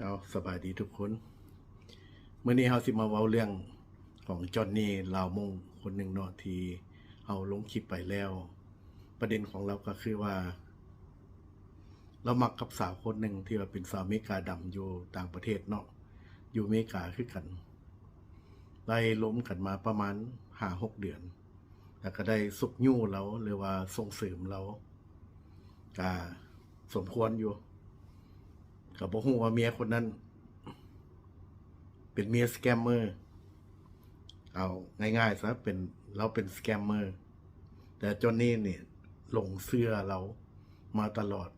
ເອົາ ສະບາຍດີທຸກຄົນ. ມື້ນີ້ເຮົາຊິມາເວົ້າເລື່ອງຂອງຈອນນີ ລາວມົ້ງຄົນໜຶ່ງເນາະ ທີ່ເຮົາລົງຄລິບໄປແລ້ວ. ປະເດັນຂອງລາວກໍຄືວ່າ ລາວມັກກັບສາວຄົນໜຶ່ງທີ່ວ່າເປັນສາວອາເມລິກາດຳຢູ່ຕ່າງປະເທດເນາະ ຢູ່ອາເມລິກາຄືກັນ. ໄດ້ລົມກັນມາປະມານຫ້າຫົກເດືອນ ແລ້ວກໍໄດ້ຊຸກຍູ້ລາວ ຫຼືວ່າສົ່ງເສີມລາວ ກະສົມຄວນຢູ່. ກໍບໍ່ຮູ້ວ່າເມຍຄົນນັ້ນເປັນເມຍສະແກມເມີ ເອົາງ່າຍໆຊະ ເປັນ ລາວເປັນສະແກມເມີ ແຕ່ຈອນນີນີ້ຫຼົງເຊື່ອລາວມາຕະຫຼອດ.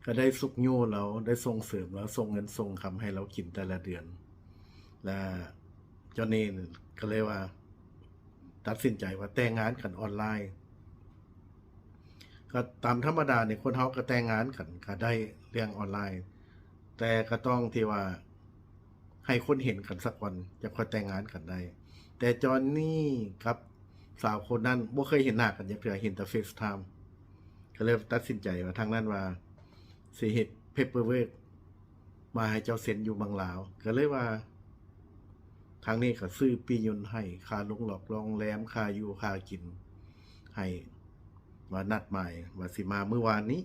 ກໍໄດ້ຊຸກຍູ້ລາວ ໄດ້ສົ່ງເສີມລາວ ສົ່ງເງິນສົ່ງຄຳໃຫ້ລາວກິນແຕ່ລະເດືອນ ແລະ ຈອນນີກໍເລີຍວ່າ ຕັດສິນໃຈວ່າແຕ່ງງານກັນອອນລາຍ. ກໍຕາມທຳມະດານີ້ ຄົນເຮົາກໍແຕ່ງງານກັນ ກໍໄດ້ເລື່ອງອອນລາຍ ແຕ່ກໍຕ້ອງທີ່ວ່າໃຫ້ຄົນເຫັນກັນສາກ່ອນ ຈັ່ງຄ່ອຍແຕ່ງງານກັນໄດ້. ແຕ່ຈອນນີກັບສາວຄົນນັ້ນບໍ່ເຄີຍເຫັນໜ້າກັນຈັກເທື່ອ ເຫັນແຕ່ເຟສທາມ. ກໍເລີຍຕັດສິນໃຈວ່າ ທາງນັ້ນວ່າຊິເຮັດເພເປີເວີກ ມາໃຫ້ເຈົ້າເຊັນຢູ່ເມືອງລາວ ກໍເລີຍວ່າ ທາງນີ້ກໍຊື້ປີ້ຍົນໃຫ້ ຄ່າລົງຫຼອກໂຮງແຮມ ຄ່າຢູ່ຄ່າກິນໃຫ້ ວ່ານັດໝາຍວ່າຊິມາມື້ວານນີ້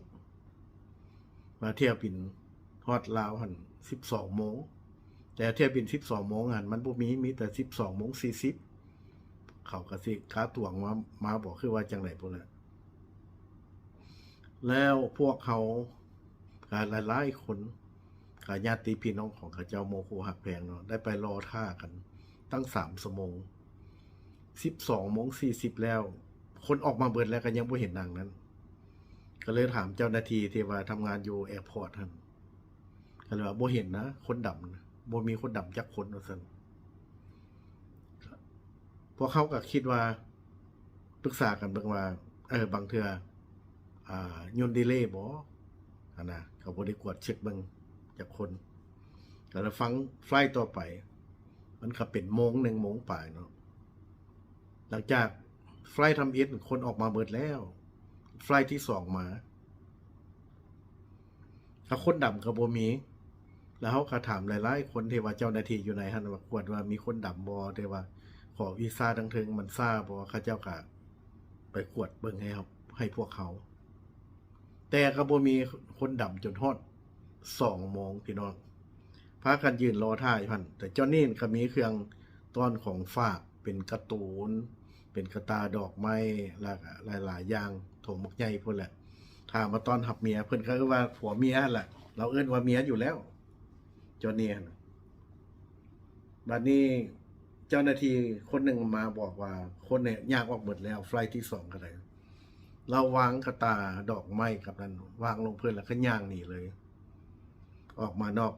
ວ່າຖ້ຽວບິນຮອດລາວຫັ້ນສິບສອງໂມງ ແຕ່ຖ້ຽວບິນສິບສອງໂມງຫັ້ນມັນບໍ່ມີ ມີແຕ່ສິບສອງໂມງສີ່ສິບ ເຂົາກໍຊິກະຕວງມາ ມາບໍ ຄືວ່າຈັ່ງໃດພຸ້ນແຫຼະ. ແລ້ວພວກເຮົາກະຫຼາຍໆຄົນ ກະຍາດຕິພີ່ນ້ອງຂອງເຂົາເຈົ້າ ໝູ່ຄູ່ຮັກແພງເນາະ ໄດ້ໄປລໍຖ້າກັນຕັ້ງສາມຊົ່ວໂມງ ສິບສອງໂມງສີ່ສິບແລ້ວ ຄົນອອກມາເບິດແລ້ວ ກໍຍັງບໍ່ເຫັນນາງນັ້ນ. ກໍເລີຍຖາມເຈົ້າໜ້າທີ່ທີ່ວ່າທຳງານຢູ່ແອພອດຫັ້ນ ກໍເລີຍວ່າ ບໍ່ເຫັນນະ ຄົນດຳນະ ບໍ່ມີຄົນດຳຈັກຄົນ ວ່າຊັ້ນ. ພວກເຮົາກໍຄິດວ່າ ປຶກສາກັນເບິ່ງວ່າ ເອີ ບາງເທື່ອ ອ່າ ຍົນດີເລບໍ ຫັ້ນນະ ກໍບໍ່ໄດ້ກວດເຊັກເບິ່ງຈັກຄົນ. ກໍລະຟັງໄຟລ໌ຕໍ່ໄປ ມັນກໍເປັນໂມງໜຶ່ງໂມງປາຍເນາະ. ຫຼັງຈາກໄຟລ໌ທຳອິດ ຄົນອອກມາເບິດແລ້ວ ໄຟລ໌ທີສອງມາ ຖ້າຄົນດຳກໍບໍ່ມີ. ແລ້ວເຮົາກໍຖາມຫຼາຍໆຄົນທີ່ວ່າເຈົ້າໜ້າທີ່ຢູ່ໃນຫັ້ນວ່າ ກວດວ່າມີຄົນດຳບໍ່ ທີ່ວ່າຂໍວີຊາທາງເທິງມັນຊ້າບໍ່ ເຂົາເຈົ້າກໍໄປກວດເບິ່ງໃຫ້ເຮົາ ໃຫ້ພວກເຮົາ ແຕ່ກໍບໍ່ມີຄົນດຳຈົນຮອດສອງໂມງພີ່ນ້ອງ ພາກັນຢືນລໍຖ້າຢູ່ຫັ້ນ. ແຕ່ຈອນນີກໍມີເຄື່ອງຕ້ອນຂອງຝາກ ເປັນກາຕູນ ເປັນກະຕ່າດອກໄມ້ ແລ້ວກໍຫຼາຍໆຢ່າງ ຖົງບັກໃຫຍ່ພຸ້ນແຫຼະ ຖ້າມາຕ້ອນຮັບເມຍ. ເພິ່ນກໍເອີ້ນວ່າຜົວເມຍຫັ້ນແຫຼະ ລາວເອີ້ນວ່າເມຍຢູ່ແລ້ວ ຈອນນີຫັ້ນ. ບາດນີ້ເຈົ້າໜ້າທີ່ຄົນໜຶ່ງມາບອກວ່າ ຄົນນີ້ຍ່າງອອກເບິດແລ້ວ ໄຟລ໌ທີສອງກໍໄດ້. ລາວວາງກະຕ່າດອກໄມ້ກັບນັ້ນ ວາງລົງພື້ນ ແລ້ວກໍຍ່າງໜີເລີຍ ອອກມານອກ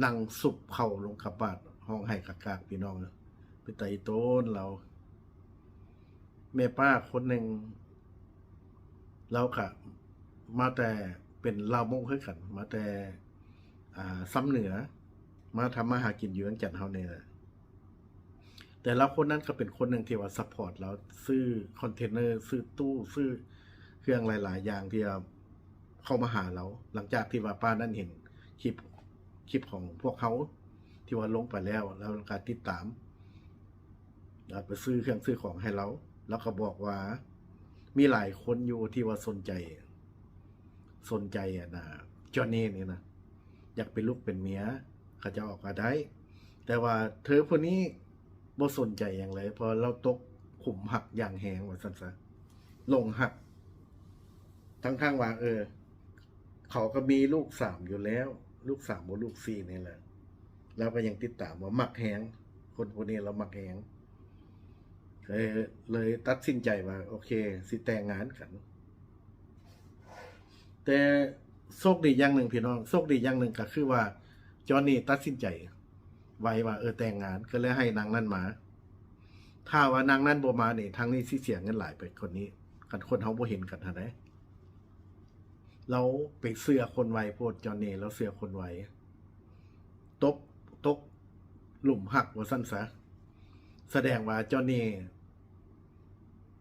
ນັ່ງຊຸບເຂົ່າລົງກັບບາດ ຮ້ອງໄຫ້ກາກໆ ພີ່ນ້ອງເອີຍ ເປັນຕາອີ່ຕົນລາວ. ແມ່ປ້າຄົນໜຶ່ງ ລາວກະມາແຕ່ ເປັນລາວມົ້ງຄືກັນ ມາແຕ່ ອ່າ ຊຳເໜືອ ມາທຳມາຫາກິນຢູ່ວຽງຈັນເຮົານີ້ແຫຼະ. ແຕ່ລາວຄົນນັ້ນກໍເປັນຄົນໜຶ່ງທີ່ວ່າຊັບພອດລາວ ຊື້ຄອນເທນເນີ ຊື້ຕູ້ ຊື້ເຄື່ອງຫຼາຍໆຢ່າງທີ່ວ່າເຂົ້າມາຫາລາວ ຫຼັງຈາກທີ່ວ່າປ້ານັ້ນເຫັນຄລິບ ຄລິບຂອງພວກເຮົາທີ່ວ່າລົງໄປແລ້ວ ແລ້ວກໍຕິດຕາມ ແລ້ວໄປຊື້ເຄື່ອງຊື້ຂອງໃຫ້ລາວ. ລາວກໍບອກວ່າມີຫຼາຍຄົນຢູ່ທີ່ວ່າສົນໃຈ ສົນໃຈ ອັນນ່າ ຈອນນີນີ້ນະ ຢາກເປັນລູກເປັນເມຍ ເຂົາເຈົ້າເອົາກໍໄດ້ ແຕ່ວ່າເທີຜູ້ນີ້ບໍ່ສົນໃຈຫຍັງເລີຍ ເພາະລາວຕົກຂຸມຮັກຢ່າງແຮງ ວ່າຊັ້ນຊະ ຫຼົງຮັກ ທັງໆວ່າ ເອີ ເຂົາກໍມີລູກສາມຢູ່ແລ້ວ ລູກສາມບໍ່ລູກສີ່ນີ້ແຫຼະ ລາວກໍຍັງຕິດຕາມວ່າມັກແຮງ ຄົນຜູ້ນີ້ລາວມັກແຮງ ເລີຍ ເລີຍຕັດສິນໃຈວ່າ ໂອເຄ ຊິແຕ່ງງານກັນ. ແຕ່ໂຊກດີຢ່າງໜຶ່ງພີ່ນ້ອງ ໂຊກດີຢ່າງໜຶ່ງກໍຄືວ່າ ຈອນນີຕັດສິນໃຈໄວວ່າ ເອີ ແຕ່ງງານ ກໍເລີຍໃຫ້ນາງນັ້ນມາ. ຖ້າວ່ານາງນັ້ນບໍ່ມານີ້ ທາງນີ້ຊິເສຍເງິນຫຼາຍໄປກວ່ານີ້ ຄັນຄົນເຮົາບໍ່ເຫັນກັນຫັ້ນເດ້. ລາວໄປເຊື່ອຄົນໄວໂພດ ຈອນນີລາວເຊື່ອຄົນໄວ ຕົກ ຕົກ ຫຼຸມຮັກວ່າຊັ້ນຊະ ສະແດງວ່າຈອນນີ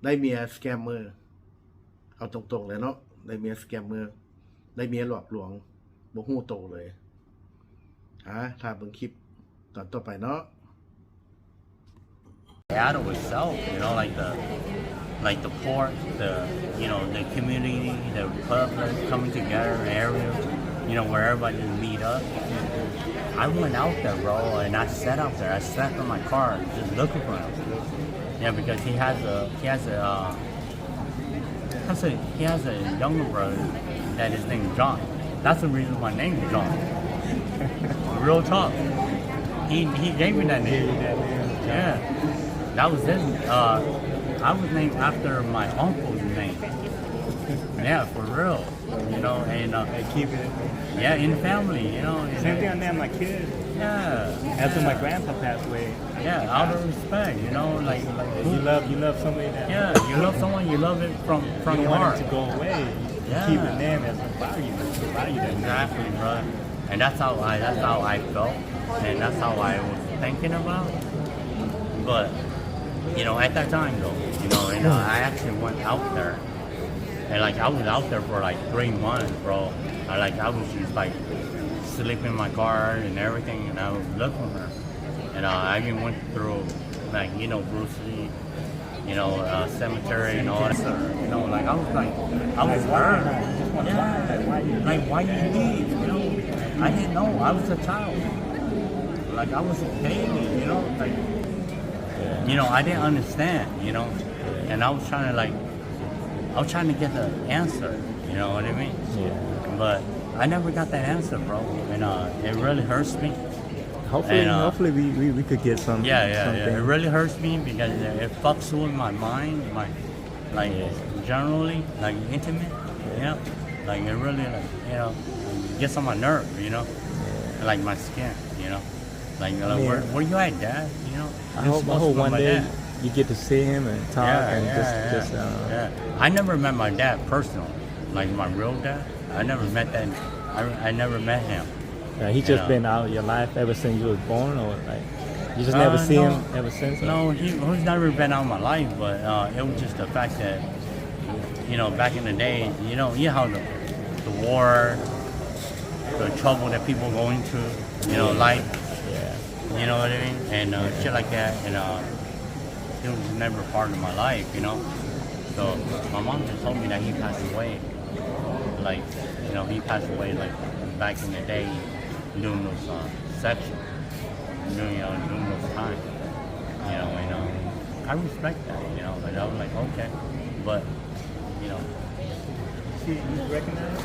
ໄດ້ເມຍສະແກມເມີ ເອົາຕົງໆເລີຍເນາະ ໄດ້ເມຍສະແກມເມີ ໄດ້ເມຍຫຼອກລວງ ບໍ່ຮູ້ໂຕເລີຍ. ຫາຖ້າເບິ່ງຄລິບຕອນຕໍ່ໄປເນາະ. Seattle itself, you know, like the, like the port, the, you know, the community, the public coming together, the area, you know, where everybody meet up. I went out there, bro, and I sat out there. I sat in my car and just looking for him. Yeah, because he has a, he has a, uh, He has a, he has a younger brother that is named John. That's the reason my name is John. Real talk. He, he gave me that name. Yeah. That was his, uh, I was named after my uncle's name. Yeah, for real. You know, and, uh, and keep it. Yeah, in the family, you know. Same thing, I named my kid. Yeah. After my grandpa passed away. Yeah, out of respect, you know, like, like, you love, you love somebody that, yeah, you love someone, you love it from, from your heart. You don't want it to go away. You keep the name as a value, as a value that name. Exactly, bro. And that's how I, that's how I felt, and that's how I was thinking about. But, you know, at that time though, you know, and, uh, I actually went out there, and, like, I was out there for, like, three months, bro. I, like, I was just, like, sleep in my car and everything, and I was looking for her. And, uh, I even went through, like, you know, Bruce Lee, you know, uh, cemetery and all that. You know, like, I was like, I was hurt. Yeah. Like, why you leave, you know? I didn't know. I was a child. Like, I was a baby, you know? Like, you know, I didn't understand, you know? And I was trying to, like, I was trying to get the answer, you know what I mean? Yeah. But I never got that answer, bro. And, uh, it really hurts me. Hopefully, and, uh, hopefully we, we, we could get some, yeah, yeah, something. Yeah. It really hurts me because it fucks with my mind, my, like, yeah, generally, like, intimate, yeah, you know? Like, it really, like, you know, gets on my nerve, you know? Yeah. Like, my skin, you know? Like, uh, yeah. Where, where you at, Dad? You know? I hope, I hope one day you get to see him and talk and just, just, uh, yeah. I never met my dad personally, like, my real dad. I never met that. I, I never met him. Yeah, he just been out of your life ever since you was born, or, like, you just never see him ever since, or? Uh, no. No, he, he's never been out of my life, but, uh, it was just the fact that, you know, back in the day, you know, you know how the, the war, the trouble that people go into, you know, yeah, life. Yeah. You know what I mean? And, uh, yeah, shit like that. And, uh, he was never part of my life, you know? So, my mom just told me that he passed away. Like, you know, he passed away, like, back in the day, during those, uh, section, during, uh, during those times, you know, and, um, I respect that, you know, like, I was like, "Okay," but, you know. See, you recognize?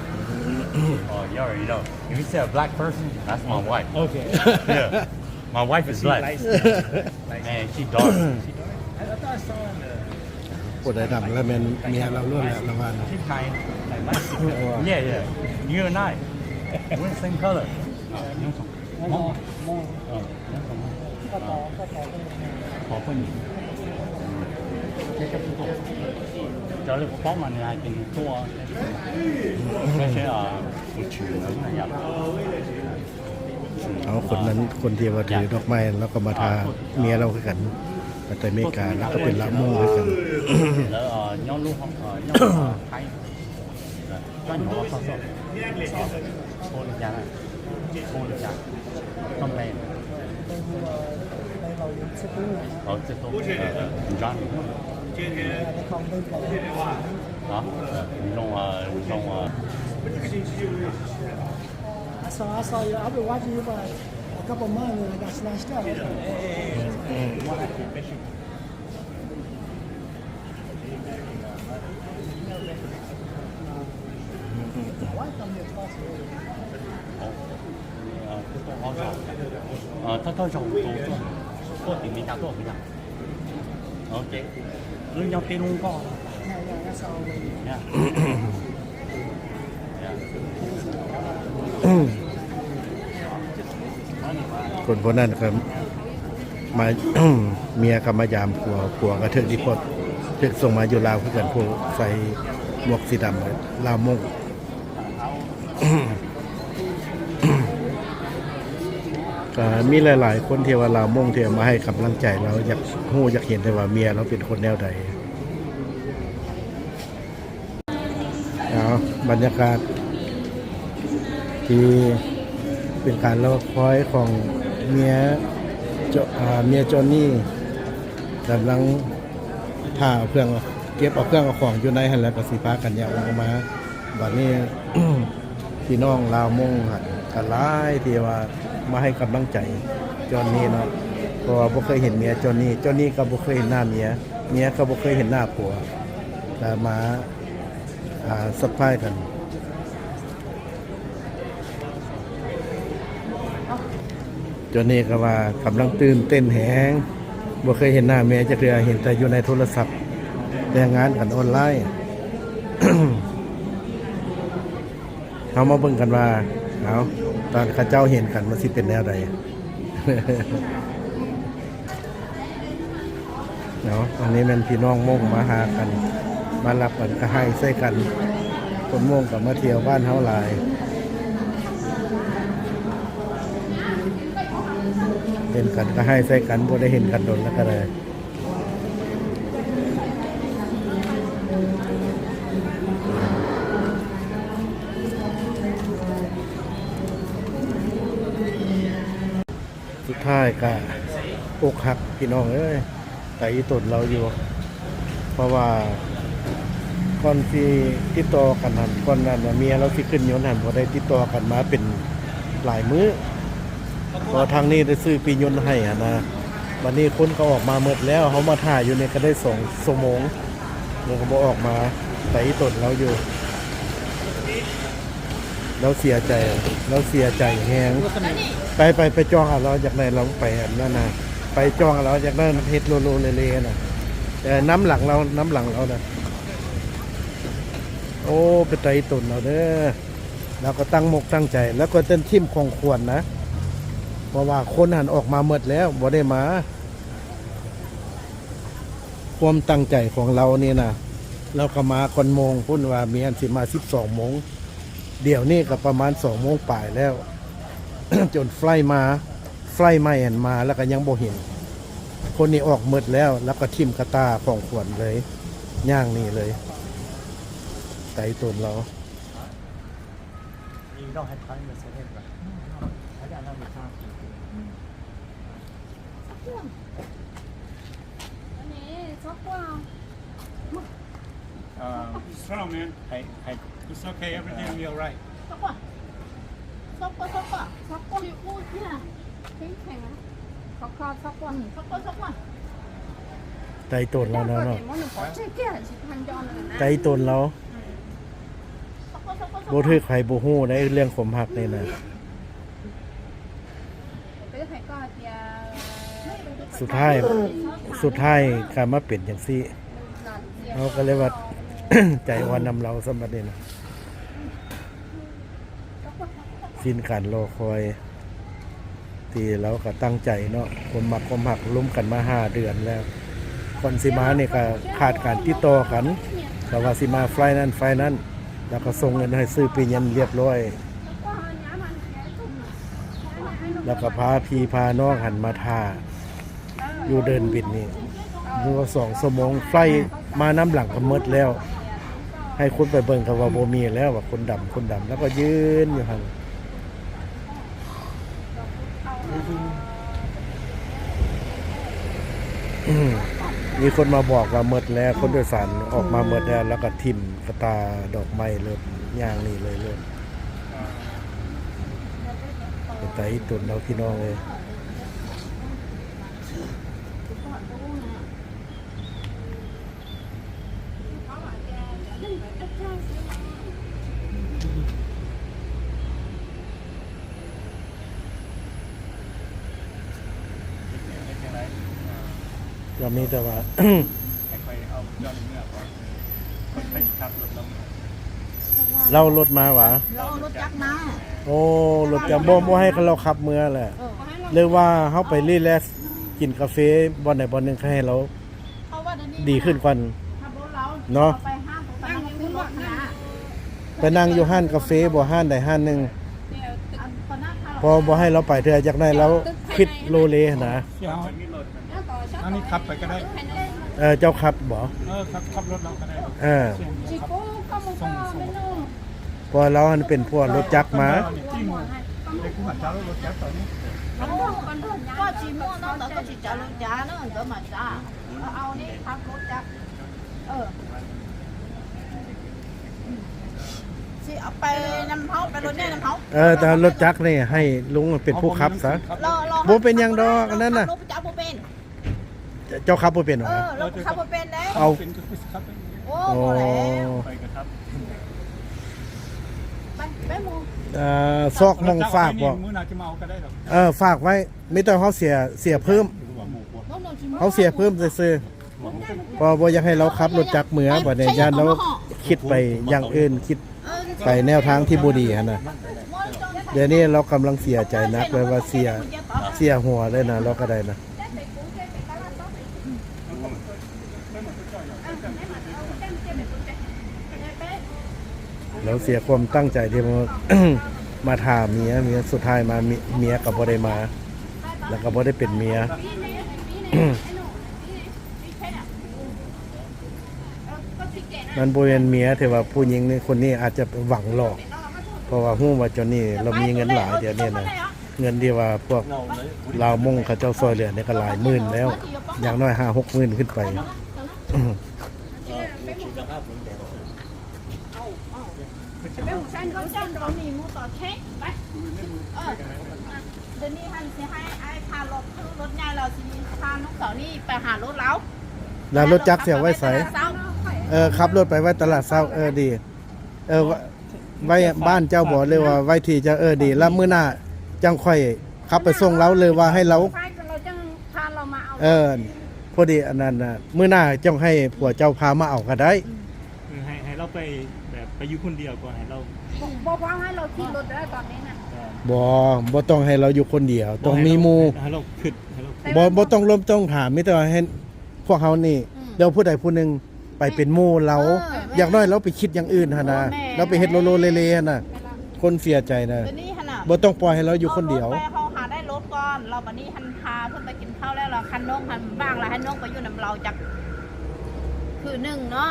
Oh, you already know. If you see a black person, that's my wife. Okay. Yeah. My wife is black. But she light skin. Light skin. Man, she dark. She dark? I, I thought I saw in the ຜູ້ໃດດຳລະແມ່ນເມຍລາວໂລດແຫຼະລະວ່າ. She kind, like, light skin. Yeah, yeah. You and I, we're the same color. ເອົາຄົນນັ້ນ ຄົນທີ່ວ່າຖືດອກໄມ້ ລາວກໍມາຖ້າເມຍລາວຄືກັນ ມາແຕ່ອາເມລິກາ ລາວກໍເປັນລາວມົ້ງຄືກັນ. ແລ້ວ ເອີ ຍ້ອນລູກ ເອີ ຍ້ອນລູກໄທ John, you know what? Call the guy. Call the guy. Come back. Oh, it's just over. Uh, John. Huh? Uh, we don't, uh, we don't, uh, I saw, I saw you. I've been watching you for a couple months, and I got snatched up. Honey, ຄົນພວກນັ້ນກໍມາ ເມຍກໍມາຢາມຜົວ ຜົວກໍຖືກດີພອດ ຖືກສົ່ງມາຢູ່ລາວຄືກັນ ພວກໃສ່ໝວກສີດຳ ລາວມົ້ງ. ກໍມີຫຼາຍໆຄົນທີ່ວ່າລາວມົ້ງທີ່ມາໃຫ້ກຳລັງໃຈລາວ ຢາກຮູ້ຢາກເຫັນແຕ່ວ່າເມຍລາວເປັນຄົນແນວໃດ. ເອົາ ບັນຍາກາດ ທີ່ເປັນການລໍຄອຍຂອງເມຍ ຈ- ເມຍຈອນນີ ກຳລັງຖ້າເອົາເຄື່ອງ ເກັບເອົາເຄື່ອງເອົາຂອງຢູ່ໃນຫັ້ນ ແລ້ວກໍຊິພາກັນຍ່າງອອກມາ. ບັດນີ້ ພີ່ນ້ອງລາວມົ້ງຫັ້ນກໍຫຼາຍທີ່ວ່າມາໃຫ້ກຳລັງໃຈຈອນນີເນາະ ເພາະວ່າບໍ່ເຄີຍເຫັນເມຍຈອນນີ ຈອນນີກໍບໍ່ເຄີຍເຫັນໜ້າເມຍ ເມຍກໍບໍ່ເຄີຍເຫັນໜ້າຜົວ ກໍມາ ອ່າ ຊັບພາຍກັນ. ຈອນນີກໍວ່າກຳລັງຕື່ນເຕັ້ນແຮງ ບໍ່ເຄີຍເຫັນໜ້າແມ່ຈັກເທື່ອ ເຫັນແຕ່ຢູ່ໃນໂທລະສັບ ແຕ່ງງານກັນອອນລາຍ. ເຮົາມາເບິ່ງກັນວ່າ ເອົາ ຕອນເຂົາເຈົ້າເຫັນກັນມັນຊິເປັນແນວໃດ. ເນາະ ອັນນີ້ແມ່ນພີ່ນ້ອງມົ້ງມາຫາກັນ ມາລັບກັນກະໄຫ້ໃສ່ກັນ. ຄົນມົ້ງກໍມາທ່ຽວບ້ານເຮົາຫຼາຍ ເຫັນກັນກະໄຫ້ໃສ່ກັນ ບໍ່ໄດ້ເຫັນກັນດົນແລ້ວກໍໄດ້. ສຸດທ້າຍກະອົກຫັກພີ່ນ້ອງເອີຍ ໄຕອີ່ຕົນລາວຢູ່ ເພາະວ່າກ່ອນຊິຕິດຕໍ່ກັນຫັ້ນ ກ່ອນນັ້ນນະ ເມຍລາວຊິຂຶ້ນຍົນຫັ້ນ ບໍ່ໄດ້ຕິດຕໍ່ກັນມາເປັນຫຼາຍມື້ ເພາະທາງນີ້ໄດ້ຊື້ປີ້ຍົນໃຫ້ຫັ້ນນະ. ບັດນີ້ຄົນກໍອອກມາໝົດແລ້ວ ເຮົາມາຖ້າຢູ່ນີ້ກໍໄດ້ສອງຊົ່ວໂມງ ແລ້ວກໍບໍ່ອອກມາ ໄຕອີ່ຕົນລາວຢູ່. ລາວເສຍໃຈ ລາວເສຍໃຈແຮງ. ໄປ ໄປ ໄປຈ້ອງເອົາລາວ ຢາກໄດ້ລາວໄປອັນນັ້ນນະ ໄປຈ້ອງເອົາລາວ ຢາກໄດ້ເຮັດໂລໂລເລເລນະ ແຕ່ນຳຫຼັງລາວ ນຳຫຼັງລາວນະ. ໂອ້ ເປັນຕາອີ່ຕົນລາວເດີ ລາວກໍຕັ້ງມົກຕັ້ງໃຈ ລາວກໍຈະຖິ້ມຂອງຂວັນນະ ເພາະວ່າຄົນຫັ້ນອອກມາໝົດແລ້ວ ບໍ່ໄດ້ມາ. ຄວາມຕັ້ງໃຈຂອງລາວນີ້ນະ ລາວກໍມາກ່ອນໂມງພຸ້ນ ວ່າມີອັນຊິມາສິບສອງໂມງ ດຽວນີ້ກໍປະມານສອງໂມງປາຍແລ້ວ ຈົນໄຟມາ ໄຟໃໝ່ຫັ້ນມາ ແລ້ວກໍຍັງບໍ່ເຫັນ. ຄົນນີ້ອອກໝົດແລ້ວ ລາວກໍຖິ້ມກະຕ່າຂອງຂວັນເລີຍ ຍ່າງໜີເລີຍ ໄຕຕົນລາວ. Um, it's fine, man. Hey, hey. It's okay. Everything will be all right. ໄຕຕົນລາວເນາະ ໄຕຕົນລາວ ບໍ່ຖືກໃຜບໍ່ຮູ້ໃດ ເລື່ອງຄວາມຮັກນີ້ນະ. ສຸດທ້າຍ ສຸດທ້າຍກໍມາເປັນຈັ່ງຊີ້ ເຮົາກໍເລີຍວ່າ ໃຈອ່ອນນຳລາວຊະບັດນີ້ນະ. ສິ້ນການລໍຄອຍ ທີ່ລາວກໍຕັ້ງໃຈເນາະ ຄວາມມັກຄວາມຮັກລົມກັນມາຫ້າເດືອນແລ້ວ ກ່ອນຊິມານີ້ກໍຂາດການຕິດຕໍ່ກັນ ແຕ່ວ່າຊິມາໄຟລ໌ນັ້ນໄຟລ໌ນັ້ນ ແລ້ວກໍສົ່ງເງິນໃຫ້ຊື້ປີ້ຍົນຮຽບຮ້ອຍ ແລ້ວກໍພາພີ່ພານ້ອງຫັ້ນມາຖ້າ ຢູ່ເດີ່ນບິນນີ້ ຢູ່ສອງຊົ່ວໂມງ ໄຟມານຳຫຼັງກໍໝົດແລ້ວ ໃຫ້ຄົນໄປເບິ່ງກໍວ່າບໍ່ມີແລ້ວ ວ່າຄົນດຳ ຄົນດຳ ແລ້ວກໍຢືນຢູ່ຫັ້ນ. ມີຄົນມາບອກວ່າໝົດແລ້ວ ຄົນໂດຍສານອອກມາໝົດແລ້ວ ແລ້ວກໍຖິ້ມກະຕ່າດອກໄມ້ລົດ ຍ່າງໜີເລີຍໂລດ. ເປັນຕາອີ່ຕົນເນາະ ພີ່ນ້ອງເອີຍ. ກໍມີແຕ່ວ່າ ໃຫ້ຂ້ອຍເອົາເຈົ້ານີ້ເມືອກ່ອນ ຂ້ອຍ ຂ້ອຍຊິຂັບລົດລາວເມືອ. ລາວເອົາລົດມາຫວາ? ລາວເອົາລົດຈັກມາ. ໂອ້ ລົດຈັກ ບໍ່ ບໍ່ໃຫ້ລາວຂັບເມືອແຫຼະ. ເອີ ຫຼືວ່າເຮົາໄປຣີແລັກ ກິນກາເຟບ່ອນໃດບ່ອນໜຶ່ງ ໃຫ້ລາວດີຂຶ້ນກ່ອນເນາະ. ໄປນັ່ງຢູ່ຮ້ານກາເຟບໍ ຮ້ານໃດຮ້ານໜຶ່ງ ເພາະບໍ່ໃຫ້ລາວໄປເທື່ອ ຢາກໄດ້ລາວຄິດໂລເລຫັ້ນນະ. ອັນນີ້ຂັບໄປກໍໄດ້. ເອີ ເຈົ້າຂັບບໍ? ເອີ ຂັບ ຂັບລົດເຮົາກໍໄດ້. ເອີ ສົ່ງ ສົ່ງ. ເພາະວ່າລາວຫັ້ນເປັນຜູ້ເອົາລົດຈັກມາ. ກໍຊິມ່ວນເນາະ ແລ້ວກໍຊິຈະລົດຈັກເນາະ ເດີມາຈ້າ ເອົານີ້ຂັບລົດຈັກ ເອີ ຊິເອົາໄປນຳເຮົາ ໄປລົດໃຫຍ່ນຳເຮົາ. ເອີ ແຕ່ລົດຈັກນີ້ໃຫ້ລຸງເປັນຜູ້ຂັບຊະ. ບໍ່ເປັນຫຍັງດອກ ອັນນັ້ນນະ. ເຈົ້າບໍ່ເປັນ ເຈົ້າຂັບບໍ່ເປັນຫວາ? ເອີ ລາວກໍຂັບບໍ່ເປັນເດ້. ເອົາ ໂອ້ ບໍ່ແລ້ວ ໄປໝູ່ ເອີ ຊອກໝ່ອງຝາກບໍ່? ເອີ ຝາກໄວ້ ມີແຕ່ເຮົາເສຍ ເສຍເພີ່ມ ເຮົາເສຍເພີ່ມຊື່ໆ ເພາະບໍ່ຢາກໃຫ້ລາວຂັບລົດຈັກເມືອ. ບັດນີ້ຢ້ານລາວຄິດໄປຢ່າງອື່ນ ຄິດໄປແນວທາງທີ່ບໍ່ດີຫັ້ນນະ. ດຽວນີ້ລາວກຳລັງເສຍໃຈໜັກເລີຍວ່າເສຍ ເສຍຫົວເລີຍນະ ລາວກໍໄດ້ນະ. ລາວເສຍຄວາມຕັ້ງໃຈທີ່ມາ ມາຖ້າເມຍ ເມຍ ສຸດທ້າຍມາເມຍ ເມຍກໍບໍ່ໄດ້ມາ ແລ້ວກໍບໍ່ໄດ້ເປັນເມຍ. ມັນບໍ່ແມ່ນເມຍ ແຕ່ວ່າຜູ້ຍິງນີ້ ຄົນນີ້ອາດຈະຫວັງຫຼອກ ເພາະວ່າຮູ້ວ່າຈອນນີ້ລາວມີເງິນຫຼາຍ ດຽວນີ້ນະ. ເງິນທີ່ວ່າພວກລາວມົ້ງເຂົາເຈົ້າຊ່ວຍເຫຼືອນີ້ກໍຫຼາຍໝື່ນແລ້ວ ຢ່າງໜ້ອຍຫ້າຫົກໝື່ນຂຶ້ນໄປ. ດຽວນີ້ຫັ້ນຊິໃຫ້ອ້າຍພາລົດ ຄືລົດໃຫຍ່ ລາວຊິພານ້ອງສາວນີ້ໄປຫາລົດລາວ ແລ້ວລົດຈັກຊິເອົາໄວ້ໃສ? ເອີ ຂັບລົດໄປໄວ້ຕະຫຼາດເຊົ້າ. ເອີ ດີ ເອີ ໄວ້ ໄວ້ບ້ານເຈົ້າບໍ່ ຫຼືວ່າໄວ້ທີ່ເຈົ້າ? ເອີ ດີ ແລ້ວມື້ໜ້າຈັ່ງຂ້ອຍຂັບໄປສົ່ງລາວ ຫຼືວ່າໃຫ້ລາວ ເອີ ພໍດີອັນນັ້ນນະ ມື້ໜ້າຈັ່ງໃຫ້ຜົວເຈົ້າພາມາເອົາກໍໄດ້. ອືມ ໃຫ້ ໃຫ້ລາວໄປແບບໄປຢູ່ຄົນດຽວກ່ອນ ໃຫ້ລາວ ບໍ່ ບໍ່ ບໍ່ໃຫ້ລາວຂີ່ລົດເດີຕອນນີ້ນະ. ເອີ ບໍ່ ບໍ່ຕ້ອງໃຫ້ລາວຢູ່ຄົນດຽວ ຕ້ອງມີໝູ່ ໃຫ້ລາວຄຶດ ໃຫ້ລາວ ບໍ່ ບໍ່ຕ້ອງລົມຕ້ອງຖາມ ມີແຕ່ວ່າໃຫ້ພວກເຮົານີ້ ອືມ ດຽວຜູ້ໃດຜູ້ໜຶ່ງ ໄປເປັນໝູ່ລາວ. ເອີ ຢ່າງໜ້ອຍລາວໄປຄິດຢ່າງອື່ນຫັ້ນນະ ໂອ້ ແມ່ນ ລາວໄປເຮັດໂລໆເລໆຫັ້ນນະ ແມ່ນລະ ຄົນເສຍໃຈນະ. ດຽວນີ້ຫັ້ນນະ ບໍ່ຕ້ອງປ່ອຍໃຫ້ລາວຢູ່ຄົນດຽວ ເອົາລົດໄປ ເຮົາຫາໄດ້ລົດກ່ອນ ແລ້ວບັດນີ້ຫັ້ນພາເພິ່ນໄປກິນເຂົ້າແລ້ວ ແລ້ວຄັນນ້ອງຫັ້ນວ່າງ ແລ້ວໃຫ້ນ້ອງໄປຢູ່ນຳລາວຈັກຄືນໜຶ່ງເນາະ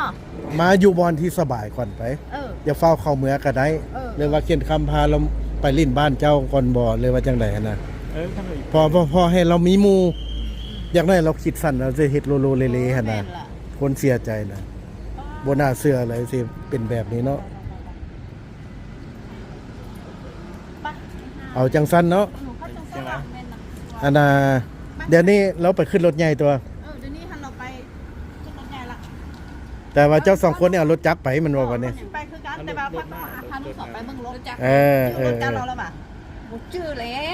ມາຢູ່ບ່ອນທີ່ສະບາຍກ່ອນໄປ. ເອີ ຢ່າຟ້າວເຂົ້າເມືອກໍໄດ້ ເອີ ຫຼືວ່າເຂັນຄຳພາລາວໄປຫຼິ້ນບ້ານເຈົ້າກ່ອນບໍ່ ຫຼືວ່າຈັ່ງໃດຫັ້ນນະ. ເອີ ພໍ ພໍ ພໍໃຫ້ລາວມີໝູ່ ຢ່າງໜ້ອຍລາວຄິດສັ້ນ ລາວຈະເຮັດໂລໆເລໆຫັ້ນນະ. ແມ່ນລະ ຄົນເສຍໃຈນະ ບໍ່ໜ້າເຊື່ອເລີຍຊິເປັນແບບນີ້ເນາະ. ເອົາຈັ່ງຊັ້ນເນາະ ອັນນ່າ ດຽວນີ້ລາວໄປຂຶ້ນລົດໃຫຍ່ຕົວະ. ເອີ ດຽວນີ້ຫັ້ນລາວໄປຂຶ້ນລົດໃຫຍ່ລະ ແຕ່ວ່າເຈົ້າສອງຄົນນີ້ເອົາລົດຈັກໄປແມ່ນບໍ່ບັດນີ້? ໄປຄືກັນ ແຕ່ວ່າເພິ່ນຕ້ອງຫາພາລູກສາວໄປເບິ່ງລົດຈັກ. ເອີ ເອີ ເອີ ລົດຈັກລາວລະຫວາ? ບໍ່ຈື່ແລ້ວ